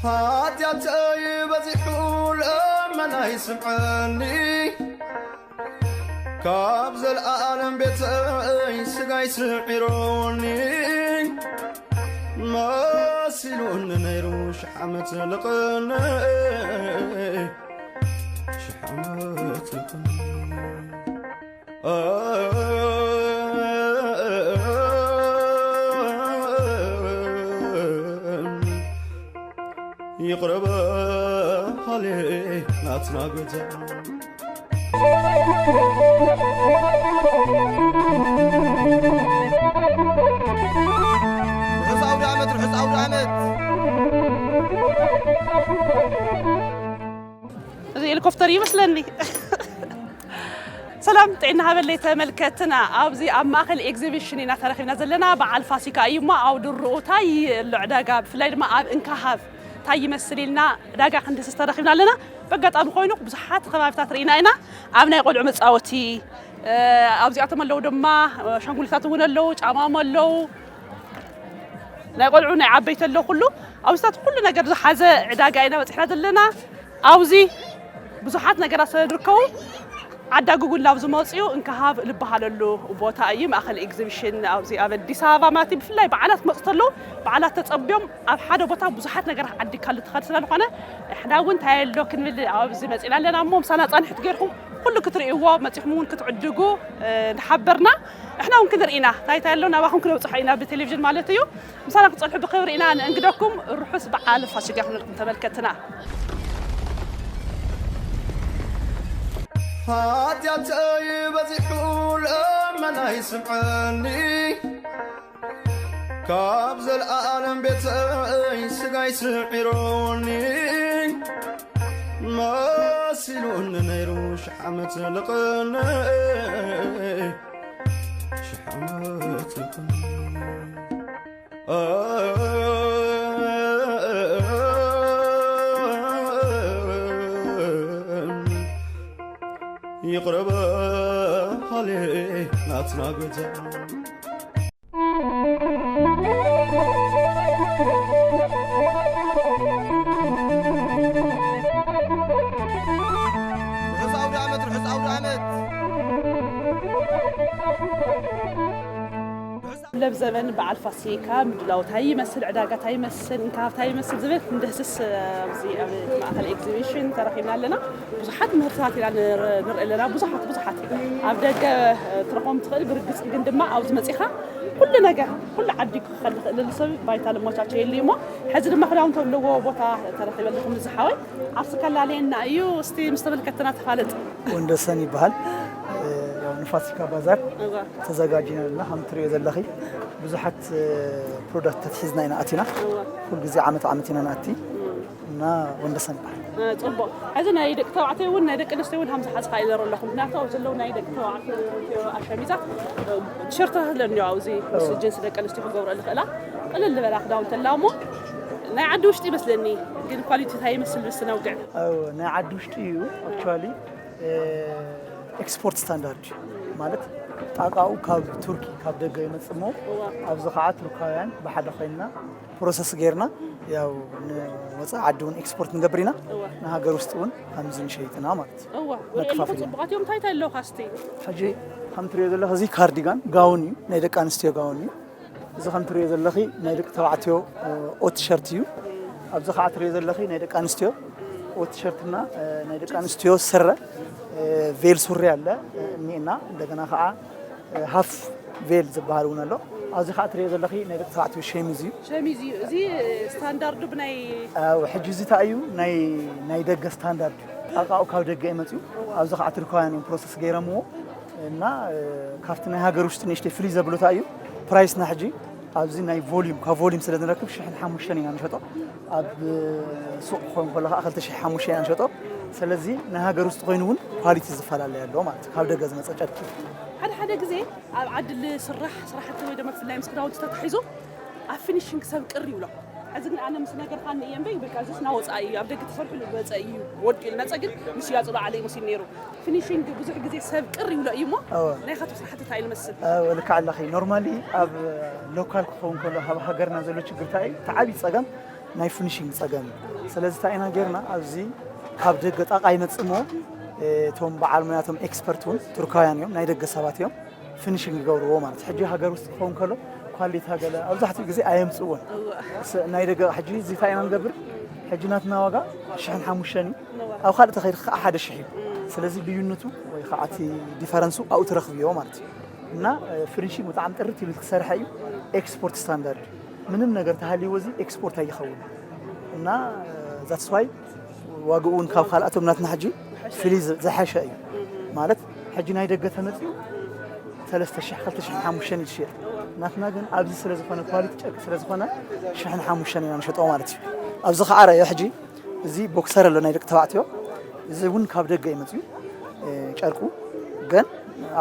ሓጢኣተይ በዚሑ ለመናይ ስምዐኒ፣ ካብ ዘለኣለም ቤተይ ስጋይ ስዒሮኒ፣ መሲሉኒ ነይሩ ሽሕ ዓመት ልቕነ፣ ሽሕ ዓመት ልቕነ። ይቕረ በል ናትና ጎይታ። ርሑስ ኣውደ ዓመት፣ ርሑስ ኣውደ ዓመት። እዚ ሄሊኮፕተር ይመስለኒ። ሰላም ጥዕና ሃበለይ ተመልከትና፣ ኣብዚ ኣብ ማእከል ኤግዚቢሽን ኢና ተረኺብና ዘለና። በዓል ፋሲካ እዩ እሞ ኣብ ድርኡ እንታይ ኣሎ ዕዳጋ፣ ብፍላይ ድማ ኣብ እንካሃብ እንታይ ይመስል ኢልና ዕዳጋ ክንድህስስ ተረኺብና ኣለና። በጋጣሚ ኮይኑ ብዙሓት ከባቢታት ርኢና ኢና። ኣብ ናይ ቆልዑ መጻወቲ፣ እ፣ ኣብዚኣቶም ኣለዉ ድማ፣ እ፣ ኣሻንጉሊታት እውን ኣለዉ፣ ጫማኦም ኣለዉ። ናይ ቆልዑ ናይ ዓበይቲ ኣሎ ኩሉ። ኣብዚታት ኩሉ ነገር ዝሓዘ ዕዳጋ ኢና በጺሕና ዘለና። ኣብዚ ብዙሓት ነገራት ስለ ዝርከቡ ዓዳጉ እውን ናብ ዝመፅኡ እንክሃብ ዝበሃለሉ ቦታ እዩ። ማእኸል ኤግዚቢሽን ኣብዚ ኣብ ኣዲስ ኣበባ ማለት እዩ። ብፍላይ በዓላት ክመፁ ተለዉ በዓላት ተፀቢዮም ኣብ ሓደ ቦታ ብዙሓት ነገራት ዓዲግካሉ ትኸድ ስለ ዝኾነ ንሕና እውን እንታይ ኣሎ ክንብል ኣብዚ መፂና ኣለና እሞ ምሳና ፃንሒት ገይርኩም ኩሉ ክትርእይዎ መፂኹም እውን ክትዕድጉ፣ እ፣ እንዳሓበርና ንሕና እውን ክንርኢ ኢና። እንታይ እንታይ ኣሎ ናባኹም ክነብፅሖ ኢና ብቴሌቪዥን ማለት እዩ። ምሳና ክትፀንሑ ብኽብሪ ኢና ንእንግደኩም። ርሑስ በዓል ፋሲካ ይኹነልኩም ተመልከትና። ሓጢኣተይ በዚሑ ለመናይ ስምዐኒ፣ ካብ ዘለኣለም ቤተይ ስጋይ ስዒሮኒ፣ መሲሉኒ ነይሩ ሽሕ ዓመት ልቕነ፣ ሽሕ ዓመት ልቕነ። ይቕረ በል ናትና ጎይታ። ርሑስ ኣውደ ዓመት፣ ርሑስ ኣውደ ዓመት። ለብ ዘበን በዓል ፋሲካ ምድላው ታይ ይመስል፣ ዕዳጋ ታይ ይመስል፣ እንካብ ታይ ይመስል ዝብል ክንድህስስ ኣብዚ ኣብ ማእከል ኤግዚቢሽን ተረኺብና ኣለና። ብዙሓት ምህርትታት ኢና ንር-፣ ንርኢ ኣለና። ብዙሓት፣ ብዙሓት ኣብ ደገ ትረኽቦም ትኽእል፣ ብርግጽ ግን ድማ ኣብዚ መጺኻ ኩሉ ነገር፣ ኩሉ ዓዲ ክኸል ዝኽእል ሰብ ባይታ ልመቻቸየሉ እዩ እሞ፣ ሕዚ ድማ ክዳውንቲ ኣለዎ ቦታ ተረኺበልኩም ዝሓወይ። ዓርሲ ከላለየና እዩ። እስቲ ምስ ተመልከትና ተፋለጥ። ወንደሰን ይበሃል። እ፣ ያው ንፋሲካ ባዛር እዋ። ተዘጋጅና ኣለና። ከም ትርእዮ ዘለኺ ብዙሓት፣ እ፣ ፕሮዳክትታት ሒዝና ኢና ኣቲና። እዋ። ኩሉ ግዜ ዓመት ዓመት ኢና ንኣቲ እም። እና ወንደሰን ይበሃል። እ፣ ጽቡቕ። ሕዚ ናይ ደቂ ተባዕትዮ እውን ናይ ደቂ ኣንስትዮ እውን ሃምሳ ሓዝካ ይዘሩ ኣለኹ። ምክንያቱ ኣብ ዘለዉ ናይ ደቂ ተባዕትዮ ኣሸሚዛት፣ እ፣ ቲሸርትታት ኣለኒ ኣብዚ ምስ እዋ። ጅንስ ደቂ ኣንስትዮ ክገብረሉ ይኽእላ። ቅልል ዝበላ ክዳውንቲ ኣላ እሞ ናይ ዓዲ ውሽጢ ይመስለኒ፣ ግን ኳሊቲ እንታይ ይመስል ብስነውግዕ? ኣዎ፣ ናይ ዓዲ ውሽጢ እዩ። ኣክቹዋሊ፣ እ፣ ኤክስፖርት ስታንዳርድ እዩ። ማለት ጣቃኡ ካብ ቱርኪ፣ ካብ ደገ ይመጽእ እሞ፣ እዋ። ኣብዚ ኸዓ ቱርካውያን ብሓደ ኮይንና ፕሮሰስ ጌርና፣ ያው ንወጻኢ ዓዲ እውን ኤክስፖርት ንገብር ኢና፣ እዋ። ንሃገር ውስጥ እውን ከምዚ ንሸይጥ ኢና ማለት እዩ። እዋ፣ ወደ መከፋፈሊ። ጽቡቓት እዮም። እንታይ እንታይ ኣለዉ ካስቲ? ሕጂ ከም ትሪኦ ዘለኺ፣ እዚ ካርዲጋን ጋውን እዩ፣ ናይ ደቂ ኣንስትዮ ጋውን እዩ። እዚ ከም ትሪኦ ዘለኺ ናይ ደቂ ተባዕትዮ፣ እ፣ ኦት ቲሸርት እዩ። ኣብዚ ኸዓ ትሪኦ ዘለኺ ናይ ደቂ ኣንስትዮ ኦት ቲሸርትና፣ እ፣ ናይ ደቂ ኣንስትዮ ስረ፣ እ፣ ቬል ሱሪ ኣለ፣ እ፣ እኒኤና። እንደገና ኸዓ፣ እ፣ ሃፍ ቬል ዝበሃል እውን ኣሎ። ኣብዚ ኸዓ ትሪኦ ዘለኺ ናይ ደቂ ተባዕትዮ ሸሚዝ እዩ። ሸሚዝ እዩ። እዚ ስታንዳርዱ ብናይ ኣዎ፣ ሕጂ እዚ እንታይ እዩ? ናይ፣ ናይ ደገ ስታንዳርድ እዩ። ጣቃኡ ካብ ደገ እዩ መፂኡ። ኣብዚ ኸዓ ቱርካውያን እዮም ፕሮሰስ ገይሮምዎ። እና፣ እ፣ ካብቲ ናይ ሃገር ውሽጢ ንእሽተይ ፍልይ ዘብሎ እንታይ እዩ? ፕራይስና ሕጂ ኣብዚ ናይ ቮሊዩም፣ ካብ ቮሊዩም ስለ ንረክብ ሽሕን ሓሙሽተን ኢና ንሸጦ። ኣብ፣ እ፣ ሱቕ ክኸውን ከሎ ኸዓ ክልተ ሽሕን ሓሙሽተን ኢና ንሸጦ። ስለዚ ናይ ሃገር ውስጥ ኮይኑ እውን ኳሊቲ ዝፈላለ ኣሎ ማለት እዩ። ካብ ደገ ዝመጸ ጨርቂ። ሓደ ሓደ ግዜ ኣብ ዓዲ ዝስራሕ ስራሕቲ ወይ ድማ ብፍላይ ምስ ክዳውንቲ ተታሒዙ ኣብ ፊኒሽንግ ሰብ ቅር ይብሎ። ሕዚ ግን ኣነ ምስ ነገርካኒ እየ እምበይ፣ በቃ እዚስ ናወፃኢ እዩ፣ ኣብ ደገ ተሰርሑ ዝወፀ እዩ፣ ወዲኡ ዝመፀ ግን ምስ ሽያፁ ላዕሊ ይመስል ነይሩ። ፊኒሽንግ ብዙሕ ግዜ ሰብ ቅር ይብሎ እዩ እሞ፣ እወ። ናይኻትኩም ስራሕቲ እንታይ እዩ ዝመስል? እወ፣ ልክዕ ኣለኺ። ኖርማሊ ኣብ ሎካል ክኸውን ከሎ፣ ኣብ ሃገርና ዘሎ ችግር እንታይ እዩ? እቲ ዓብዪ ፀገም ናይ ፊኒሽንግ ጸገም እዩ። ስለዚ እንታይ ኢና ጌርና፣ ኣብዚ ካብ ደገ ጣቃ ይመጽእ እሞ፣ እ፣ እቶም በዓል ሞያ፣ እቶም ኤክስፐርት እውን ቱርካውያን እዮም፣ ናይ ደገ ሰባት እዮም፣ ፊኒሽንግ ይገብርዎ ማለት። ሕጂ ሃገር ውስጥ ክኸውን ከሎ ኳሊታ ገለ ኣብዛሕትኡ ግዜ ኣየምጽእዎን። ስ-፣ ናይ ደገ ሕጂ እዚ እንታይ ኢና ንገብር፣ ሕጂ ናትና ዋጋ ሽሕን ሓሙሽተን እዩ፣ ኣብ ካልእ ተኸይድ ከዓ ሓደ ሽሕ እዩ። ስለዚ ልዩነቱ ወይ ከዓ እቲ ዲፈረንሱ ኣብኡ ትረኽብዮ ማለት እዩ። እና፣ እ፣ ፊኒሽንግ ብጣዕሚ ጥርት ኢሉ ክሰርሐ እዩ። ኤክስፖርት ስታንዳርድ ምንም ነገር ተሃልይዎ እዚ ኤክስፖርት ኣይኸውን። እና፣ እ፣ that's why ዋግኡ እውን ካብ ካልኣቶም ናትና ሕጂ ፍልይ ዝ-፣ ዝሓሸ እዩ። ማለት ሕጂ ናይ ደገ ተመፅዩ ሰለስተ ሽሕ፣ ክልተ ሽሕን ሓሙሽተን እዩ ዝሽየጥ። ናትና ግን ኣብዚ ስለ ዝኾነ፣ ኳሊቲ ጨርቂ ስለ ዝኾነ ሽሕን ሓሙሽተን ኢና ንሸጦ ማለት እዩ። ኣብዚ ከዓ ረኣዮ ሕጂ፣ እዚ ቦክሰር ኣሎ ናይ ደቂ ተባዕትዮ፣ እዚ እውን ካብ ደገ እዩ መፅዩ፣ እ፣ ጨርቁ ግን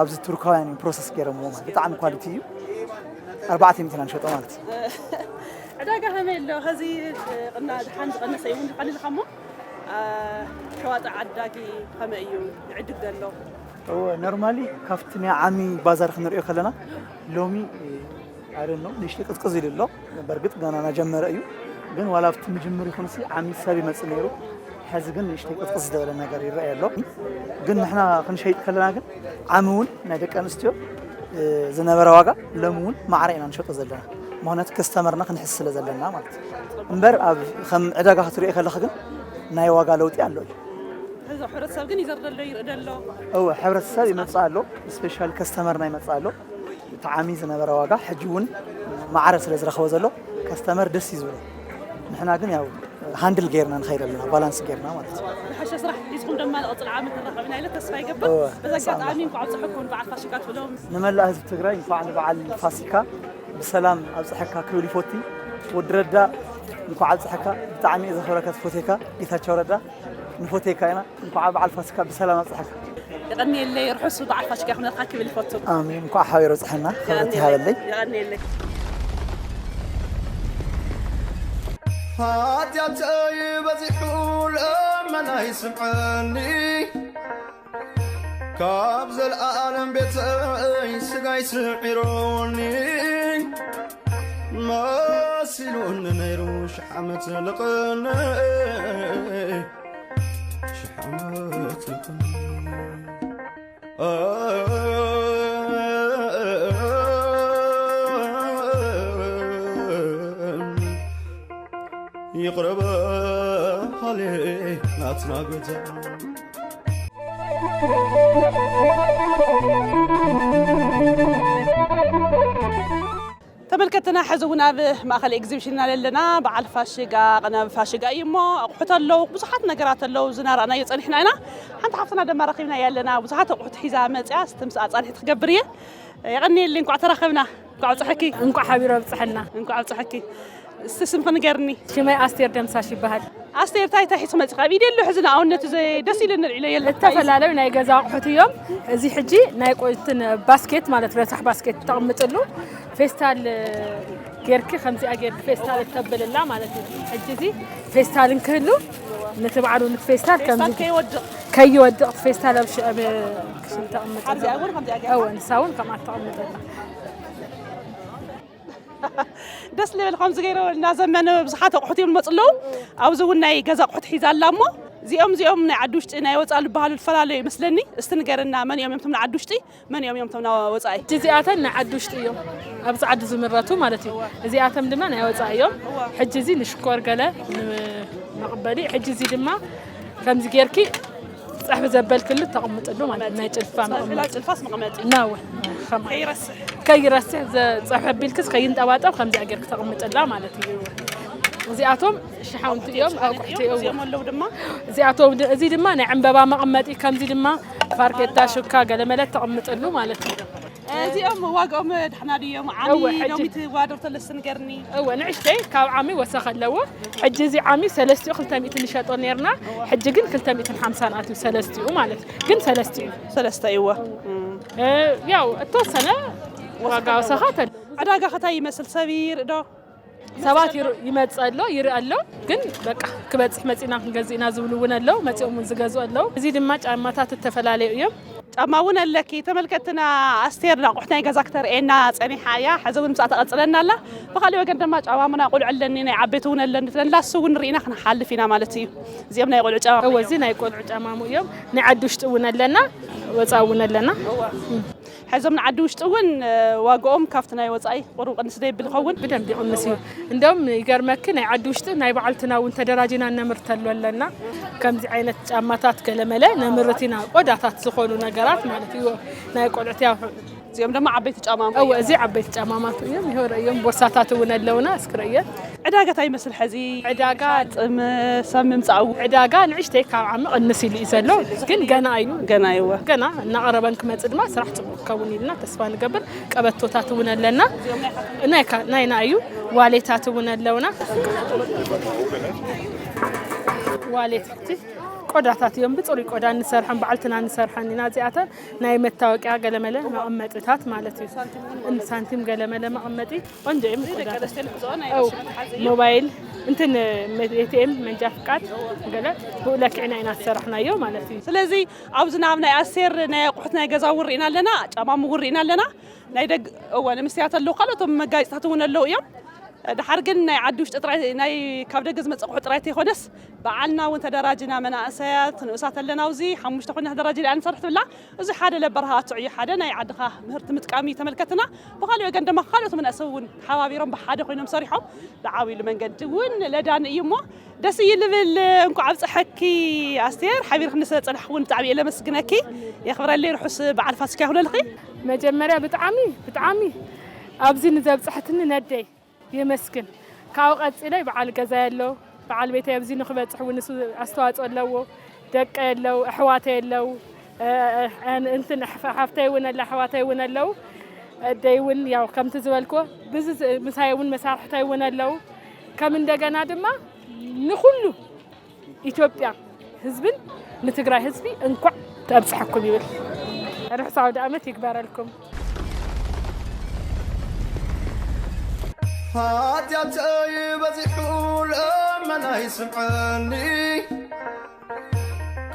ኣብዚ ቱርካውያን እዮም ፕሮሰስ ገይሮምዎ ማለት ብጣዕሚ ኳሊቲ እዩ። ኣርባዕተ ሚእቲ ኢና ንሸጦ ማለት እዩ። ዕዳጋ ከመይ ኣሎ? ኸዚ ቅና ድሓን ዝቐነሰ ይኹን ዝቐሊል ኸሞ ሸዋጢ ዓዳጊ ከመይ እዩ ይዕድግ ዘሎ? እወ፣ ኖርማሊ ካብቲ ናይ ዓሚ ባዛር ክንሪኦ ከለና ሎሚ ኣረኖ ንእሽተይ ቅዝቅዝ ኢሉ ኣሎ። በእርግጥ ገና ናጀመረ እዩ፣ ግን ዋላ ኣብቲ ምጅምር ይኹንሲ ዓሚ ሰብ ይመጽእ ነይሩ። ሕዚ ግን ንእሽተይ ቅዝቅዝ ዝበለ ነገር ይረኣይ ኣሎ። ግን ንሕና ክንሸይጥ ከለና ግን ዓሚ እውን ናይ ደቂ ኣንስትዮ፣ እ፣ ዝነበረ ዋጋ ሎሚ እውን ማዕረ ኢና ንሸጦ ዘለና። ምኽንያቱ ከስተመርና ክንሕዝ ስለ ዘለና ማለት እዩ። እምበር ኣብ ከም ዕዳጋ ክትሪኦ ከለኻ ግን ናይ ዋጋ ለውጢ ኣሎ እዩ። እዚ ሕብረተሰብ ግን ይዘር ደሎ ይርኢ ደሎ። እወ፣ ሕብረተሰብ ይመጽእ ኣሎ፣ ስፔሻል ከስተመርና ይመጽእ ኣሎ። እቲ ዓሚ ዝነበረ ዋጋ ሕጂ እውን ማዕረ ስለ ዝረኸቦ ዘሎ ከስተመር ደስ እዩ ዝብሎ። ንሕና ግን ያው ሃንድል ጌርና ንኸይድ ኣለና፣ ባላንስ ጌርና ማለት እዩ። ዝሓሸ ስራሕ ሒዝኩም ድማ ንቐፅል ዓመት ንራኸብ ኢና ኢለ ተስፋ ይገብር። እወ፣ በዚ ኣጋጣሚ እንኳዕ ኣብፀሐኩም በዓል ፋሲካ ትብሎም። ንመላእ ህዝቢ ትግራይ እንኳዕ ንበዓል ፋሲካ ብሰላም ኣብፀሐካ ክብል ይፎቲ። ወዲ ረዳ እንኳዕ ኣብፀሐካ፣ ብጣዕሚ እየ ዘኽብረካ፣ ትፎቴካ ጌታቸው ረዳ ንፎቴካ ኢና። እንኳዕ በዓል ፋሲካ ብሰላም ኣብፀሐካ። የቐንየለይ ርሑስ በዓል ፋሲካ ክነካ ክብል ይፈቱ። ኣሜን። እንኳዕ ሓቢሩ ኣብፀሐና። ክብረት ይሃበለይ። የቐንየለይ። ሓጢኣተይ በዚሑ ልመናይ ስምዐኒ፣ ካብ ዘለኣለም ቤተይ ስጋይ ስዒሮኒ። መሲሉኒ ነይሩ ሽሕ ዓመት ልቕነ፣ ሽሕ ዓመት ልቕነ። ይቕረ በሃሊ ናትና ጎይታ። ተመልከትና፣ ሕዚ እውን ኣብ ማእኸል ኤግዚቢሽን ኢና ዘለና። በዓል ፋሽጋ፣ ቅነ ፋሽጋ እዩ እሞ ኣቑሑት ኣለዉ፣ ብዙሓት ነገራት ኣለዉ፣ ዝናራእናዮ ጸኒሕና ኢና። ሓንቲ ሓፍትና ድማ ረኺብናያ ኣለና፣ ብዙሓት ኣቑሑት ሒዛ መጽያ፣ እስቲ ምስኣ ጻንሒት ክገብር እየ። የቐንየለይ፣ እንኳዕ ተራኸብና፣ እንኳዕ ኣብፀሐኪ። እንኳዕ ሓቢሩ ኣብፀሐና። እንኳዕ ኣብፀሐኪ። እስቲ ስምኺ ንገርኒ። ሽመይ ኣስቴር ደምሳሽ ይበሃል። ኣስቴር፣ እንታይ እንታይ ሒዝኺ መፂኺ? ኣብ ኢደ ኣሎ ሕዚ ንኣብነቱ ዘይ-፣ ደስ ኢሉኒ ንዒለ የለ። ዝተፈላለዩ ናይ ገዛ ኣቑሑት እዮም። እዚ ሕጂ ናይ ቆይትን ባስኬት ማለት ረሳሕ ባስኬት ተቐምጥሉ ፌስታል ጌርኪ፣ ከምዚኣ ጌርኪ ፌስታል እተብልላ ማለት እዩ። ሕጂ እዚ ፌስታል እንክህሉ ነቲ ባዕሉ ነቲ ፌስታል ከምዚ ከይወድቕ። ከይወድቕ እቲ ፌስታል ኣብ ሽ-፣ ኣብ ክሽን ተቐምጥ። ካብዚኣ እውን ከምዚኣ ጌርካ? እወ፣ ንሳ እውን ከምኣ ተቐምጠላ። ደስ ልብል። ከምዚ ገይሩ እናዘመነ ብዙሓት ኣቑሑት እዮም ዝመፁ ኣለዉ። ኣብዚ እውን ናይ ገዛ ኣቑሑት ሒዛ ኣላ እሞ እዚኦም እዚኦም ናይ ዓዲ ውሽጢ ናይ ወፃኢ ዝበሃሉ ዝፈላለዩ ይመስለኒ። እስቲ ንገርና፣ መን እዮም እቶም ናይ ዓዲ ውሽጢ፣ መን እዮም እዮም እቶም ናይ ወፃኢ? እዚኣተን ናይ ዓዲ ውሽጢ እዮም፣ ኣብዚ ዓዲ ዝምረቱ ማለት እዩ። እዚኣቶም ድማ ናይ ወፃኢ እዮም። ሕጂ እዚ ንሽኮር ገለ ንመቐበሊ፣ ሕጂ እዚ ድማ ከምዚ ጌርኪ ፀሕፊ ዘበልክሉ ተቐምጥሉ ማለት እዩ። ናይ ጭልፋ ጸብላ መቐመጢ ጭልፋስ መቐመጢ ናወ ከማ ከይረስሕ። ከይረስሕ ዘ-፣ ፀብሒ ኣቢልክስ ከይንጠባጠብ ከምዚኣ ጌርክ ተቐምጥላ ማለት እዩ። እዚኣቶም ሽሓውንቲ እዮም፣ ኣቑሑት እዮም። እዚኦም ኣለዉ ድማ እዚኣቶም ድ-፣ እዚ ድማ ናይ ዕምበባ መቐመጢ፣ ከምዚ ድማ ፋርኬታ፣ ሹካ፣ ገለመለ ተቐምጥሉ ማለት እዩ። እዚኦም ዋጋኦም ደሕና ድዮም? ዓሚ እወ፣ ሕጂ ሎሚ ትዋደር ተለስ ንገርኒ። እወ፣ ንእሽተይ ካብ ዓሚ ወሰኽ ኣለዎ። ሕጂ እዚ ዓሚ ሰለስቲኡ ክልተ ሚእቲ ንሸጦ ነርና፣ ሕጂ ግን ክልተ ሚእትን ሓምሳን ኣትዩ፣ ሰለስቲኡ ማለት ግን ሰለስቲኡ ሰለስተ እይወ እ፣ ያው እተወሰነ ዋጋ ወሰኻት ኣሎ። ዕዳጋ ከታይ ይመስል? ሰብ ይርኢ ዶ? ሰባት ይር-፣ ይመጽእ ኣሎ፣ ይርኢ ኣሎ። ግን በቃ ክበጽሕ መጺና ክንገዝእ ኢና ዝብሉ እውን ኣለዉ። መጺኦም እውን ዝገዝኡ ኣለዉ። እዚ ድማ ጫማታት እተፈላለዩ እዮም። ጫማ እውን ኣለኪ። ተመልከትና፣ ኣስቴር ናቑሕት ናይ ገዛ ክተርእየና ጸኒሓ እያ። ሕዚ እውን ምስኣ ተቐጽለና ኣላ። ብኻልእ ወገን ድማ ጫማ ናይ ቆልዑ ኣለኒ፣ ናይ ዓበይቲ እውን ኣለኒ ትለና። እሱ እውን ርኢና ክንሓልፍ ኢና ማለት እዩ። እዚኦም ናይ ቆልዑ ጫማ እወ፣ እዚ ናይ ቆልዑ ጫማሙ እዮም። ናይ ዓዲ ውሽጢ እውን ኣለና፣ ወፃ እውን ኣለና። ሕዞም ንዓዲ ውሽጢ እውን፣ እ፣ ዋጋኦም ካብቲ ናይ ወፃኢ ቁሩብ ቅንስ ዶ ይብል ይኸውን? ብደንብ ይቕንስ እዩ። እንደውም ይገርመኪ፣ ናይ ዓዲ ውሽጢ ናይ በዓልትና እውን ተደራጅና ነምርተሉ ኣለና። ከምዚ ዓይነት ጫማታት ገለመለ ነምርት ኢና፣ ቆዳታት ዝኾኑ ነገራት ማለት እዩ። ናይ ቆልዑት ያው እዚኦም ድማ ዓበይቲ ጫማ እወ፣ እዚ ዓበይቲ ጫማማት እዮም። ይኸው ረእዮም፣ ቦርሳታት እውን ኣለውና፣ እስኪ ረእየን። ዕዳጋ እንታይ ይመስል ሕዚ? ዕዳጋ ጥም ሰብ ምምጻኡ? ዕዳጋ ንእሽተይ ካብ ዓሚ ቅንስ ኢሉ እዩ ዘሎ፣ ግን ገና እዩ። ገና እዩ። ገና እናቐረበን ክመጽእ ድማ ስራሕ ጽቡቕ ክኸውን ኢልና ተስፋ ንገብር። ቀበቶታት እውን ኣለና። ናይ ካ-፣ ናይና እዩ። ዋሌታት እውን ኣለውና። ዋሌት እቲ ቆዳታት እዮም፣ ብጽሩይ ቆዳ እንሰርሐን፣ በዓልትና እንሰርሐን ኢና እዚኣተን። ናይ መታወቂያ ገለመለ መቐመጢታት ማለት እዩ። እን-፣ ሳንቲም ገለመለ መቐመጢ ቆንጆ እዮም። ቆዳታት። ኣው፣ ሞባይል፣ እንትን፣ መ-፣ ኤ ቲ ኤም፣ መንጃ ፍቃድ ገለ ብኡ ለኪዕና ኢና ዝሰራሕናዮ ማለት እዩ። ስለዚ ኣብዚ ናብ ናይ ኣስቴር ናይ ኣቑሑት ናይ ገዛ እውን ርኢና ኣለና፣ ጫማ እውን ርኢና ኣለና። ናይ ደግ-፣ እወ፣ ንምስትያት ኣለዉ፣ ካልኦቶም መጋየፅታት እውን ኣለዉ እዮም። ድሓር ግን ናይ ዓዲ ውሽጢ ጥራይ፣ ናይ ካብ ደገ ዝመፅእ ኣቑሑ ጥራይ ተይኮነስ፣ በዓልና እውን ተደራጅና፣ መናእሰያት ንኡሳት ኣለና፣ ኣብዚ ሓሙሽተ ኮይና ተደራጅና ኢና ንሰርሕ ትብላ። እዚ ሓደ ለበርሃ ኣትዑ እዩ፣ ሓደ ናይ ዓድኻ ምህርቲ ምጥቃም እዩ ተመልከትና። ብኻልእ ወገን ድማ ካልኦት መናእሰይ እውን ተሓባቢሮም ብሓደ ኮይኖም ሰሪሖም ዝዓብይሉ መንገዲ እውን ለዳኒ እዩ እሞ ደስ እዩ ልብል። እንኳዕ ኣብፀሐኪ ኣስቴር፣ ሓቢርክኒ ስለ ፀናሕኪ እውን ብጣዕሚ እየ ለመስግነኪ። የኽብረለይ፣ ርሑስ በዓል ፋሲካ ይኹነልኺ። መጀመርያ ብጣዕሚ፣ ብጣዕሚ ኣብዚ ንዘብፅሐትኒ ነደይ የመስግን። ካብኡ ቀፂለ በዓል ገዛይ ኣሎ፣ በዓል ቤተይ ኣብዚ ንክበፅሕ እውን ንሱ ኣስተዋፅኦ ኣለዎ። ደቀይ ኣለዉ፣ ኣሕዋተይ ኣለዉ፣ እ፣ እ፣ እንትን ኣሕፈ-፣ ሓፍተይ እውን ኣላ፣ ኣሕዋተይ እውን ኣለዉ። ኣደይ እውን ያው ከምቲ ዝበልክዎ ብዙ ዝ-፣ ምሳይ እውን መሳርሕተይ እውን ኣለዉ። ከም እንደገና ድማ ንኹሉ ኢትዮጵያ ህዝብን ንትግራይ ህዝቢ እንኳዕ ተብፅሐኩም ይብል። ርሑስ ኣውደ ዓመት ይግበረልኩም። ሓጢኣተይ በዚሑ ልመናይ ስምዐኒ፣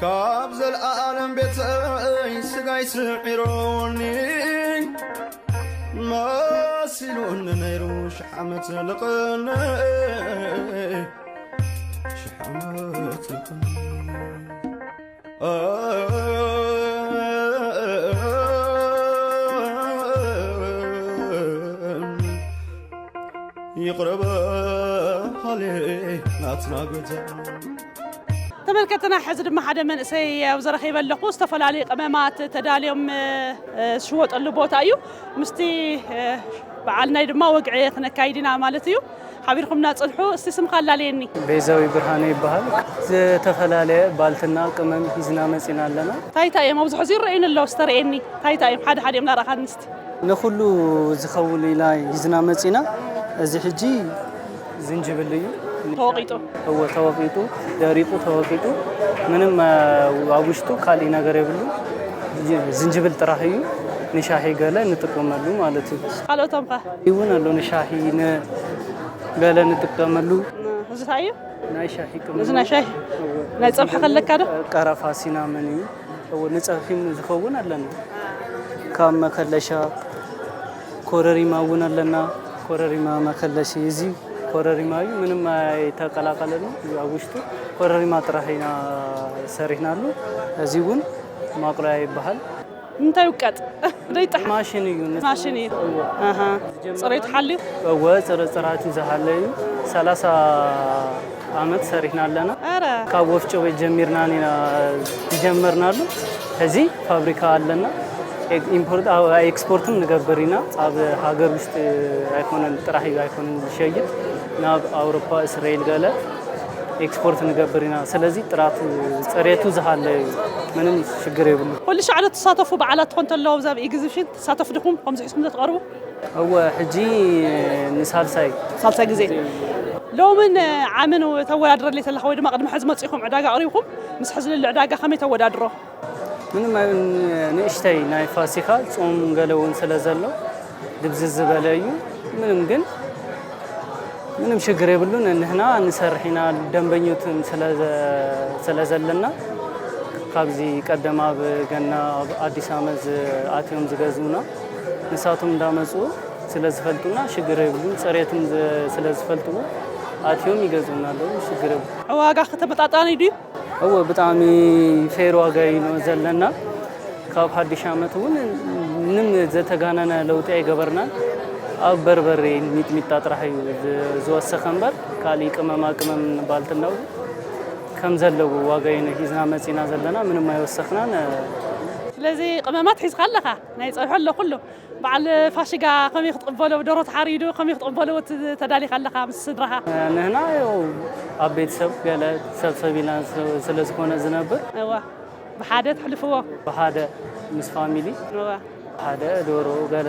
ካብ ዘለኣለም ቤተይ ስጋይ ስዒሮኒ፣ መሲሉኒ ነይሩ ሽሕ ዓመት ልቕኒ፣ ሽሕ ዓመት ልቕኒ። ይቕረ በሃሊ ናትና ገዛ። ተመልከትና፣ ሕዚ ድማ ሓደ መንእሰይ ኣብዚ ረኺበ ኣለኹ። ዝተፈላለዩ ቀመማት ተዳልዮም፣ እ፣ እ፣ ዝሽወጠሉ ቦታ እዩ። ምስቲ፣ እ፣ በዓል ናይ ድማ ወግዒ ክነካይድ ኢና ማለት እዩ። ሓቢርኩምና ጽንሑ። እስቲ ስምካ ኣላለየኒ። ቤዛዊ ብርሃነ ይበሃል። ዝተፈላለየ ባልትና ቅመም ሒዝና መጺና ኣለና። እንታይ እንታይ እዮም ኣብዚ ሕዚ ይረኣዩኒ ኣለዉ? ዝተረኣየኒ እንታይ እንታይ እዮም? ሓደ ሓደ እዮም እናረኣኻኒ እስቲ። ንኹሉ ዝኸውን ኢና ሒዝና መጺና። እዚ ሕጂ ዝንጅብል እዩ። ተወቒጡ? እወ፣ ተወቒጡ፣ ደሪቑ ተወቒጡ። ምንም፣ እ፣ ኣብ ውሽጡ ካሊእ ነገር የብሉ። ዝንጅብል ጥራሕ እዩ። ንሻሂ ገለ ንጥቀመሉ ማለት እዩ። ካልኦቶም ከ? እውን ኣሎ፣ ንሻሂ፣ ን-፣ ገለ ንጥቀመሉ። እዚ እንታይ እዩ? ናይ ሻሂ ቅመም። እዚ ናይ ሻሂ? እወ። ናይ ጸብሒ ከለካ ዶ? ቀረፋ፣ ሲናመን እዩ። እወ፣ ንጸብሒ ዝኸውን ኣለና። ካብ መከለሻ ኮረሪማ እውን ኣለና። ኮረሪማ መከለሲ፣ እዚ ኮረሪማ እዩ፣ ምንም ኣይተቀላቀለሉ። ኣብ ውሽጡ ኮረሪማ ጥራሕ ኢና ሰሪሕናሉ። እዚ እውን ማቅለያ ይበሃል። እንታይ ውቀጥ? ደይጣሕ? ማሽን እዩ። ማሽን እዩ። እወ። ኣሃ። ጽሬቱ ሓልዩ? እወ፣ ጽረ-፣ ጽራቱ ዝሃለ እዩ። ሰላሳ ዓመት ሰሪሕና ኣለና። ኣረ። ካብ ወፍጮ ቤት ጀሚርና ኢና ዝጀመርናሉ። ሕዚ ፋብሪካ ኣለና። ኤ-፣ ኢምፖርት፣ ኣ-፣ ኤክስፖርትም ንገብር ኢና። ኣብ ሃገር ውሽጢ ኣይኮነን ጥራሕ እዩ ኣይኮነን ዝሸይጥ። ናብ ኣውሮፓ፣ እስራኤል ገለ ኤክስፖርት ንገብር ኢና። ስለዚ ጥራቱ፣ ጽሬቱ ዝሃለ እዩ። ምንም ሽግር የብሉ። ኩሉ ሻዕ ዶ ትሳተፉ በዓላት ትኾን ተለዎ፣ ብዛብ ኤግዚቢሽን ትሳተፉ ዲኹም? ከምዚ ሒዝኩም ዶ ትቐርቡ? እወ፣ ሕጂ ንሳልሳይ። ሳልሳይ ግዜ። ሎምን ዓምን ተወዳድረለይ ተለኻ ወይ ድማ ቅድሚ ሕዚ መጺኹም ዕዳጋ ኣቕሪብኩም፣ ምስ ሕዚ ልዕሊ ዕዳጋ ከመይ ተወዳድሮ? ምንም ኣይ-፣ ንእሽተይ ናይ ፋሲካ ጾም ገለ እውን ስለ ዘሎ ድብዝዝ ዝበለ እዩ። ምንም ግን ምንም ሽግር የብሉን። ንሕና ንሰርሕ ኢና፣ ደንበኞትን ስለ ዘ-፣ ስለ ዘለና ካብዚ ቀደም ኣብ ገና ኣብ ኣዲስ ዓመት ኣትዮም ዝገዝኡና ንሳቶም እንዳመፁ ስለ ዝፈልጡና ሽግር የብሉን። ፅሬትም ስለ ዝፈልጥዎ ኣትዮም ይገዝኡና ኣለዉ። ሽግር የብሉ። ዋጋ ከተመጣጣኒ ድዩ? እወ፣ ብጣዕሚ ፌር ዋጋ እዩ ነው ዘለና። ካብ ሓድሽ ዓመት እውን ምንም ዘተጋነነ ለውጢ ኣይገበርናን። ኣብ በርበሬ ሚጥሚጣ ጥራሕ እዩ ዝ- ዝወሰኸ እምበር ካሊእ ቅመማ ቅመም ባልትናው ከም ዘለዎ ዋጋ እዩ ሒዝና መፂና ዘለና፣ ምንም ኣይወሰኽናን። ስለዚ ቅመማት ሒዝካ ኣለኻ፣ ናይ ፀብሒ ኣሎ ኩሉ። በዓል ፋሽጋ ከመይ ክትቕበሎ፣ ደሮ ተሓሪዱ ከመይ ክትቕበሎ ተዳሊኻ ኣለኻ ምስ ስድራኻ? ንህና ያው ኣብ ቤተሰብ ገለ ሰብሰብ ኢልና ስለ ዝኾነ ዝነብር እዋ ብሓደ ትሕልፍዎ። ብሓደ ምስ ፋሚሊ እዋ ሓደ ዶሮ ገለ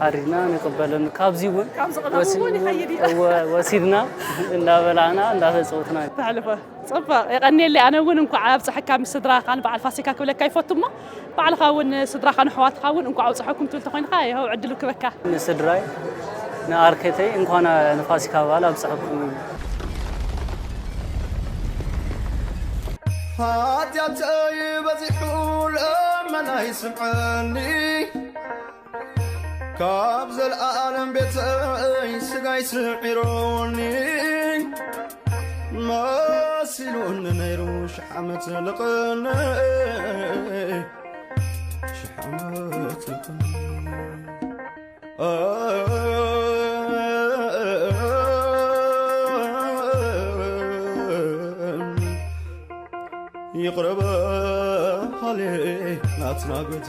ሓሪድና ንቕበልን ካብዚ እውን ካብዚ ቀደም እውን ይኸይድ እዩ። እወ፣ ወሲድና እንዳበላዕና እንዳተፀወትና ተሕልፎ። ፅቡቕ የቐንየለይ። ኣነ እውን እንኳዕ ኣብፀሐካ ምስ ስድራኻን በዓል ፋሲካ ክብለካ ይፈቱ እሞ ባዕልኻ እውን ስድራኻን ኣሕዋትኻ እውን እንኳዕ ኣብፀሐኩም ትብል ተኾይንካ ይኸው ዕድሉ ክበካ። ንስድራይ ንኣርከተይ እንኳን ንፋሲካ በዓል ኣብፀሐኩም። ሓጢኣተይ በዚሑ ለመናይ ስምዐኒ። ካብ ዘለኣለም ቤተይ ስጋይ ስዒሮኒ። መሲሉኒ ነይሩ ሽሕ ዓመት ልቕነ። ሽሕ ዓመት ልቕነ። ይቕረ በሃሊ ናትና ጎይታ።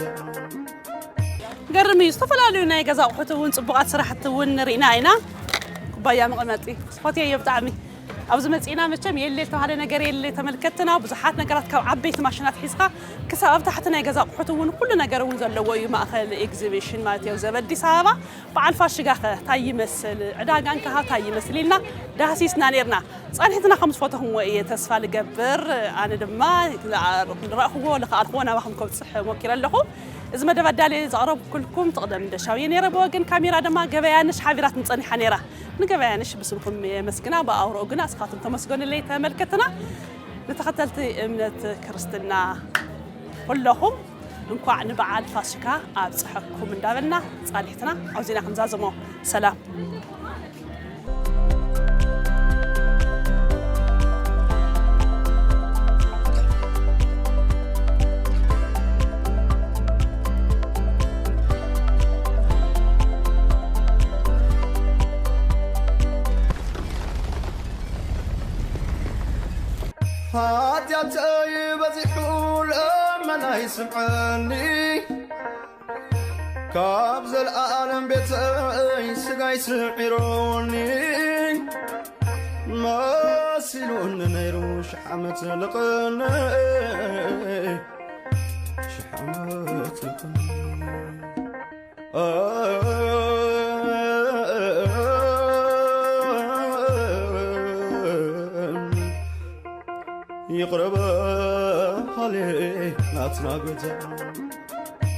ገርም እዩ። ዝተፈላለዩ ናይ ገዛ ኣቑሑት እውን ፅቡቓት ስራሕቲ እውን ንርኢና ኢና። ኩባያ መቐመጢ ፈትየዮ ብጣዕሚ። ኣብዚ መፂና መቸም የለ ዝተባሃለ ነገር የለ። ተመልከትና ብዙሓት ነገራት ካብ ዓበይቲ ማሽናት ሒዝካ ክሳብ ኣብ ታሕቲ ናይ ገዛ ኣቑሑት እውን ኩሉ ነገር እውን ዘለዎ እዩ። ማእኸል ኤግዚቢሽን ማለት እዩ ኣብዚ ኣብ ኣዲስ ኣበባ። በዓል ፋሽጋኸ ታይ ይመስል፣ ዕዳጋ እንካሃ ታይ ይመስል ኢልና ዳህሲስና ነርና። ፃንሒትና ከም ዝፈተኹምዎ እየ ተስፋ ልገብር። ኣነ ድማ ዝረእኽዎ ልኸኣልክዎ ናባኹም ከብፅሕ ሞኪረ ኣለኹ። እዚ መደብ ኣዳልየ ዘቕረብኩልኩም ትቕደም ደሻው እየ ነይረ። ብወገን ካሜራ ድማ ገበያነሽ ሓቢራትኒ ፀኒሓ ነይራ። ንገበያነሽ ብስምኩም የመስግና፣ ብኣውርኡ ግና እስኻትኩም ተመስገኑለይ ተመልከትና። ንተኸተልቲ እምነት ክርስትና ኩለኹም እንኳዕ ንበዓል ፋሲካ ኣብፀሐኩም እንዳበልና ፃንሒትና ኣብዚና ክንዛዝሞ። ሰላም። ሓጢኣተይ በዚሑ ለመናይ ስምዐኒ። ካብ ዘለኣለም ቤተይ ስጋይ ስዒሮኒ። መሲሉኒ ነይሩ ሽሕ ዓመት ልቕነ። ሽሕ ዓመት ልቕነ። ይቕረ በሃሊ ናትና ጎይታ።